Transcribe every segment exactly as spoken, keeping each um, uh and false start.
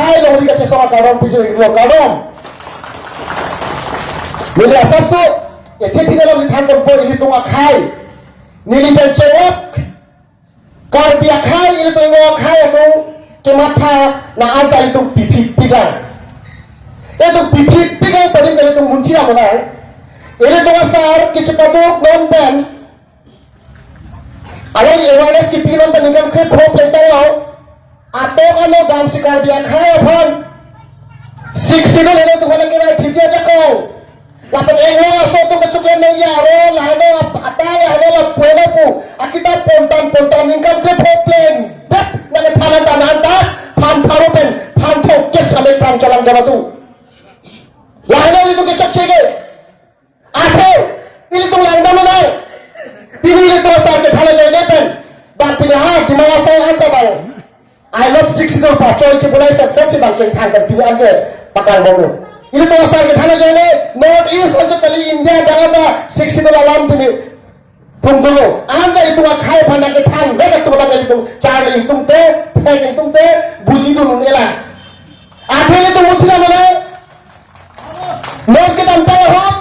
Akhai longri kachesong akardom pijirlo, kardom. Neli asapso, ethe thina longri than ponpo ilitum akhai. Neli pen chengok. Karbi akhai ilitum Emo akhai atum kematha nang anta ilitum piphit pigang. Ilitum piphit pigang pu adim ke ilitum munthi ra monang. Ilitum asar kechepaduk non pen. Alai awareness kepi non pen ningkan kre-pho pleng tanglo. Atok ano damsi Karbi akhai aphan Sixth Schedule helo atum aphan kerai thipji ajakong. Lapen Emo aso atum kechokche nangji aro lahelo ap-, ata lahelo lapu helo pu. Akitap pontan pontan ningkan kre-pho pleng det nangkethan anta nang anta phan pharo pen phan thomkep same pran cholang jama tu. Lahelo ilitum kechokche ke. Athe, ilitum langdam nang. Pini ilitum asar kethan ajoine pen. Bang pini ha, Dima Hasao anta bang. I love Sixth Schedule pachoi chibulai set set si bang chengthang pen pini anke paklang bomlo. Ilitum asar kethan ajoine, North East anchot kali India dang anta Sixth Schedule alam pini pungdolo. Anta ilitum akhai aphan nangkethan, vek atum aphan ilitum charli ingtungte, thek ingtungte, bujidun un-e lang. Athe ilitum uthila mana? North kedamtang ahut,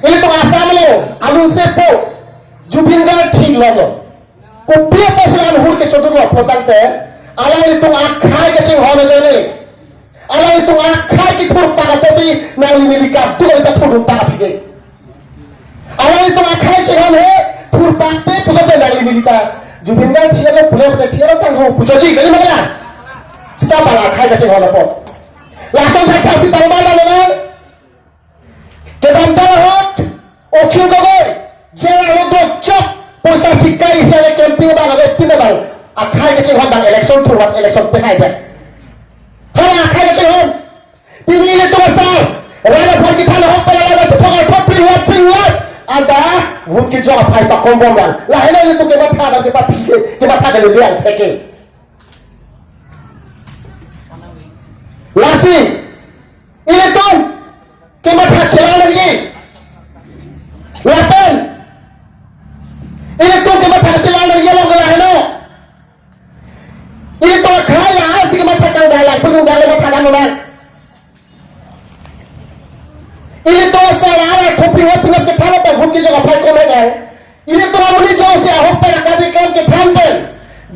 ilitum Assam along, alun sepo, Zubeen Garg thik longlo. Kopi apotsi la-an hur kechodunlo pulotangte, alanglitum akhai kachinghon ajoine. Alanglitum akhai kethurpak apotsi nangli neli kadokave ta thurdunpak aphi ke. Alanglitum akhai chinghon he, thurpak te pusote nangli neli ta. Zubeen Garg thiklo pule pute thiklo tangho puchoji, kali ma? Seta bang akhai kachinghon apot. Lason thakthak si tangba ta mana? Kedamtang ahut, Akhil Gogoi, jail along dokchok, poisa sikai isi ale campaign abang ale pin abang, akhai kachinghon abang election thurmat election pehai abang. Hala akhai kachinghon. Pini ilitum asar, rana phan kethan ahok pen ala chethok athok pring wap pring wap. Anta, vun kejok aphai pakom bom lang. Lahelo ilitum kematha abang kepaphi ke, kematha ke liliang thek ke. Lasi, ilitum kematha chelang nangji. Lapen ilitum kematha chelang nangji along ke lahelo. Ilitum akhai la-an si kematha kangdai lang, pelung dai matha dam lang. Ilitum asar la-an thoping hoping kethan ta vun kejok aphai kom lang. Ilitum amonit jongsi ahok pen akadi kam kethan pen,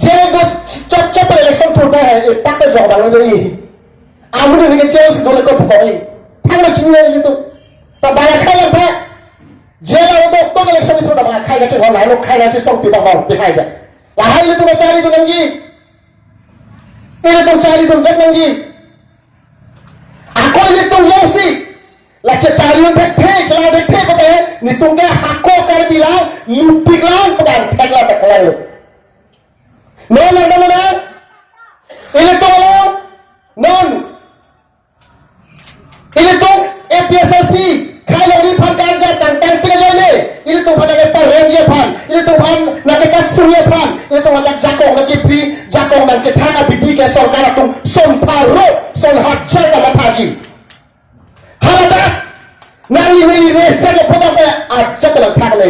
jail do chok chok election thurta hai, epak ta jok abang lo dei. Amonit ke jail si dole ko pukoi. Thang ma chini ilitum. Ta bang akhai lang pha. Jail along dokok election thurta bang akhai kachinghon lahelo akhai nangchesongpi abang pehai ja. Lahai ilitum charlidun nangji. Ilitum charlidun vek nangji. Ako ilitum jongsi la checharlidun thekthe, chelang thekthe pute, nelitum ke hako Karbi lang, lupik lang, pedang thek lang, thek lang. Non lang, non lang. Ilitum along, non. Ilitum A P H L C, khei longri aphan karja tangtang pik ajoine. Ilitum aphan nangkeparengji aphan, ilitum aphan nangkekasungji aphan, ilitum aphan jakong nangkepri, jakong nangkethang abidi ke sorkar atum son pharo, son hajar ta mathaji. Haladak, nangli neli rese ke phodak ke ajat lang thak le.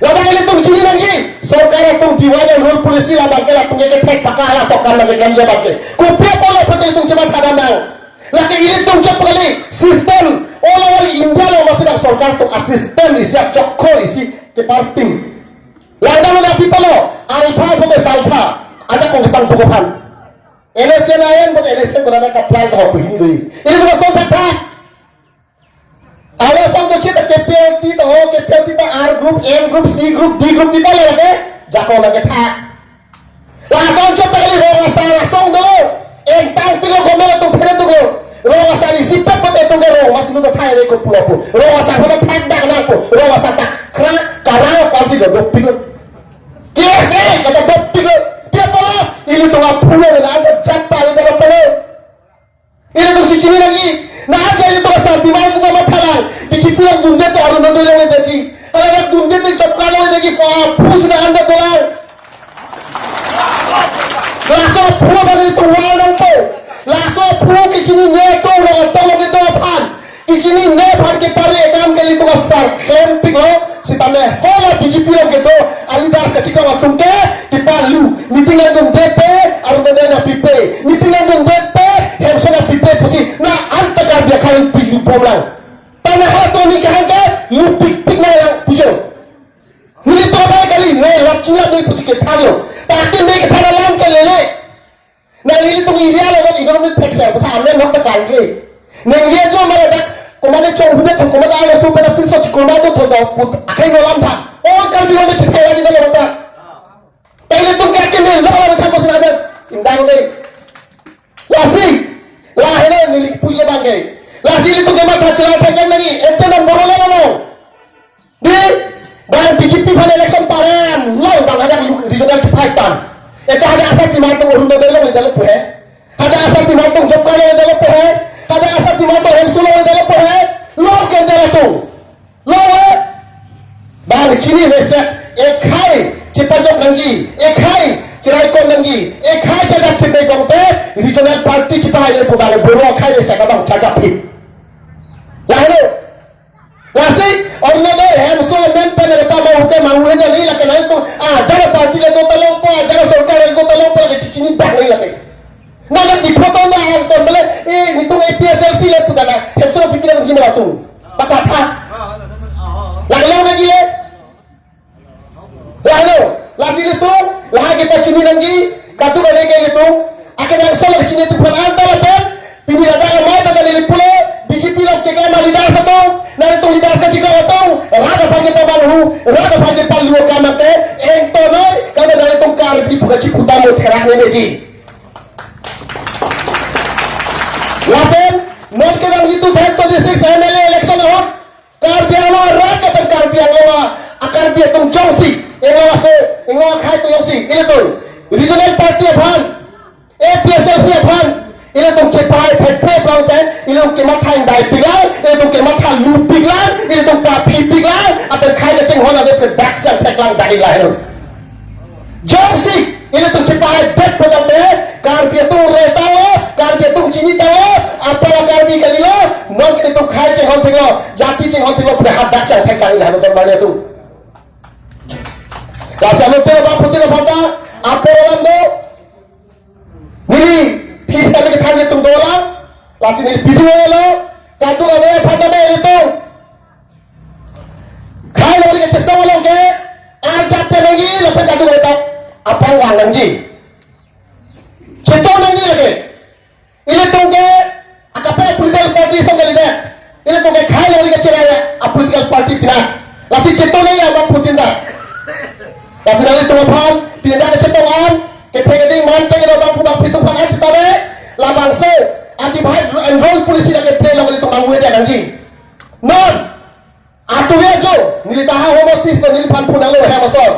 Ladak ilitum chini nangji, sorkar atum B Y M rule policy labang ke latum ke kethek pakah la sorkar nangkeklemji abang ke. Kopi apotlo pute ilitum chematha dam nang. Lake ilitum chot kali system all over India along masi dak sorkar atum a-system isi achokho isi kepartim. Langdam lo dak people lo, alpha pute salpha, ajakong kepangduk aphan. Election aen pute election konat kaplang to hop hini doi. Ilitum asong thakthak. Alo song to chita K P L T to ho, K P L T ta R group, L group, C group, D group di pala lake. Jakong nangkethak. Lason chot ta kali rong asar asong do. Engtang pilo gomel atum phere tu go. Rong asar isi pet pute tu go rong mas nu ta thai le ko pula pu. Rong asar pute thak dak nang pu. Rong asar ta kra karang pansi do dopik lo. K S A kata dopik lo. Dia pala ilitum aphulo le anda jat pali dalam pala. Ilitum chichini nangji, na aja ilitum asar bimai atum mathalang, B J P along dundet te Arunodoi longledetji, alangli dundet te Job Card longledetji, pa phu sina anda dolang. Laso phu abang ilitum wal nangpo, laso phu kechinine atum long atong long kedo aphan, kechinine aphan kepari akam ke ilitum asar klempiklo, sitame hala B J P along kedo a-leaders kachiklo atum ke, kepalu, meeting nangdundet te, Arunodoi nangpipe, meeting nangdundet te, bomlang. Tana ha to ni kahang ke, lu pik pik nang yang pujo. Nelitum bai kali, ne lap chinglap ne pusi kethan lo. Tapi ne kethan alam ke lele. Nang nelitum area lo kan economic factor, patha amen nok tekan ke. Neng dia jo mara dak, komane chong huda thong, komane alo supa dak pinso chikoma do thong do put, akhai no lam tha. Oh, kan di lo de chithai di lo ta. Taile tum ke ke ne lo lo tha ko sinamen. Indang de. Lasi, lahene neli puji bangke. Lasi nelitum ke matha chelai phakan nani, ente nombor lo lo. Di, bang B J P aphan election parem, lo bang hadak regional chepai tan. Eta hadak asar pima tung Orunodoi lo, lo dalo puhe. Hadak asar pima tung job card lo, lo dalo puhe. Hadak asar pima tung hemsu lo, lo dalo puhe. Lo ke dalo tung. Lo, eh. Bang chini resek, ekhai chepajok nangji, ekhai cheraikon nangji, ekhai chajap chepe gongte, regional party chepai le pu bang boro khai resek abang chajap thip. Lahelo. Lasi, Orunodoi hemso amen pen le pama uke mangu henda ni lake nai tu, ah, jara party le do talong po, ah, jara sorkar le do talong po, lake chichini dak ni lake. Nana di photo na ang ton bele, eh, nitum A P S L C le putana, hemso pikir ang jimala tum. Baka tha. Lake long lagi le. Lahelo, lagi nelitum, lahai kepachini nangji, katu kane ke nelitum, akhirnya solo chini tu phan anta lapen, pini ada amai pada neli pulo, B J P lo ke kama leader satu, nelitum leader ka chiklo satu, raga pagi pabalu, raga pagi palu kama ke, eng tonoi, kami nelitum Karbi buka chiputa mo therak ne ji. Lapen, non ke bang itu twenty twenty-six M L A election ahok, Karbi Anglong arat kapen Karbi Anglong a, a Karbi atum jongsi, inglong aso, inglong akhai atum jongsi, ilitum regional party aphan, A P S L C aphan, ilitum chepai phet phet bang ten, ilitum kematha indai piklang, ilitum kematha lu piklang, ilitum papi piklang, apen khai kachinghon ave pe dak sang theklang dak ila helo. Jongsi, ilitum chepai det pulangte, Karbi atum re talo, Karbi atum chini talo, apala Karbi kalilo, non ke itum khai chinghon theklo, jati chinghon theklo, pada hadak sang thek kali lah, nonton mane tu. Lasi anu tu apa putih apa ta, apa orang tu, neli, pis kami kethan itum dola, lasi neli video lo, katu ave apa ta ave itum. Khai lori kachesong along ke, arjap pen nangji, lapen katu kata, apang vang nangji. Cheto nangji lake. Ilitum ke, akape political party song kali dek. Ilitum ke khai lori kacherai a political party pina. Lasi cheto nangji abang Putin ta. Lasi nanglitum aphan, pinda kachetong an, kephe keding man, pegedor bang pubang pitung phan an sitame, labangso, anti divide and rule policy lake play lo ilitum bang muya nangji. Non, atu ya jo, neli taha homostis ko neli phan pun alo hem asor.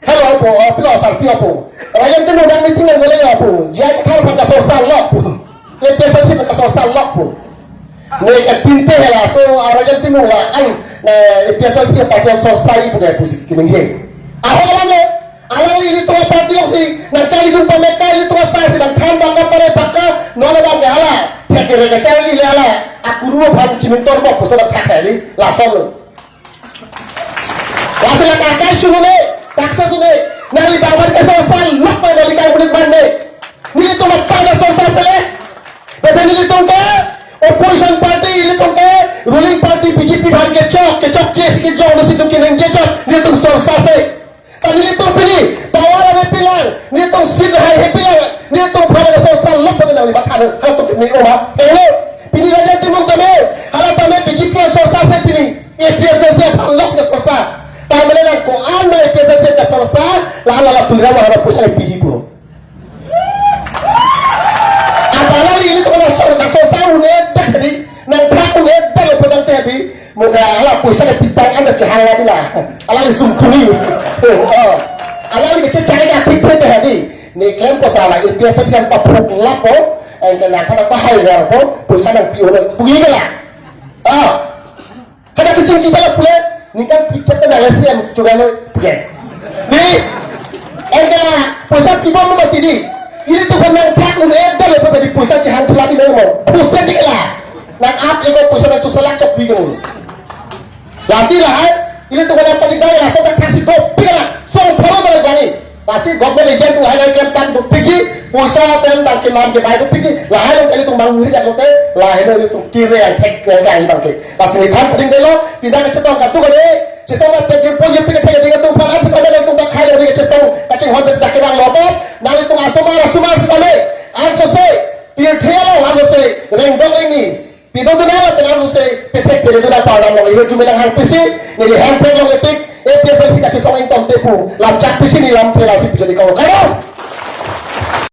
Hello po, oh, pilo asar pio po. Rajan temu dak meeting nang boleh ya po. Jai kethal phan kasorsa lok po. A P S L C phan kasorsa lok po. Ne ka tinte hela so, ah, rajan temu la an, na A P S L C phan kasorsa ipu kayak pusi kining je. Aho alam le, alang ilitum party si, nang cari jumpa mereka ilitum asar si bang than bang kapare baka, nona bang ke hala. Thek kere ke cari le hala. Akuru phan chimintor bok pusola thak heli, lason lo. Laso la kakai chunune, success une, nari bangman ke sorsa lok pai nari kai unik man ne. Nelitum apar na sorsa sele. Bebe nelitum ke, opposition party, nelitum ke, ruling party B J P aphan kechok, kechokche si kejong, nelitum keningje chok, nelitum sorsa se. Ta nelitum pini, power ave pilang, nelitum seat hai he pilang, nelitum aphan sorsa lok pai nari matha, ha tu kini oma. Hello, pini Raja Timung tame, hala tame B J P sorsa se pini. A P S L C aphan loss ke sorsa. Tamele nang ko-an na A P S L C ke sorsa, la la la tulira ma hana pusa P D po. Apa la ilitum na sor, na sorsa un-e dak di, nang thak un-e dak lo pedang te di, moga ala pusa ke pitang anda chehang la bila. Ala ni sum tuni. Oh, oh. Ala ni kecil cari ke apik pe te di. Ne klem ko sala A P S L C yang papruk lapo, engke nang kana bahai lapo, pusa nang pion pugi ke la. Ah. Kada keching kita la pule, ningkan tiket na lesi am chugano pule. Ni, engke la, pusa pibom mo tidi. Ilitum phan nang thak un-e dak lo tadi pusa chehang chula di mo. Pusa dik la. Nang ap ego pusa nang chusalak chok bigo. Lasi lahai, ilitum phan nang padik dai la, so tak si do pila. Song pharo dai gani. Lasi government agent atum lahai klem tang dopikji, poisa pen bang kelam kevai dopikji, lahai along kali atum bang muhi jak lote, lahai lo atum kire angthek angthek abang ke. Lasi neli than puding delo, pinda kachetong katu kade, chetong ka pejir pojir pike thek ding atum aphan, ansi kami atum ta khai lo ding chetong, kachinghon pen seta kevang lo apot, nanglitum asomar asomar seta le, ansose, pirthe along ansose, rengdong rengni, pidun dun amat tenang suse, pethek pele dun apar dam long, iho jume nang hang pisi, neli hang pek long etik, A P H L C kachesong ington tepu, lam chak pisi neli lam pela si pijadi kau. Kano?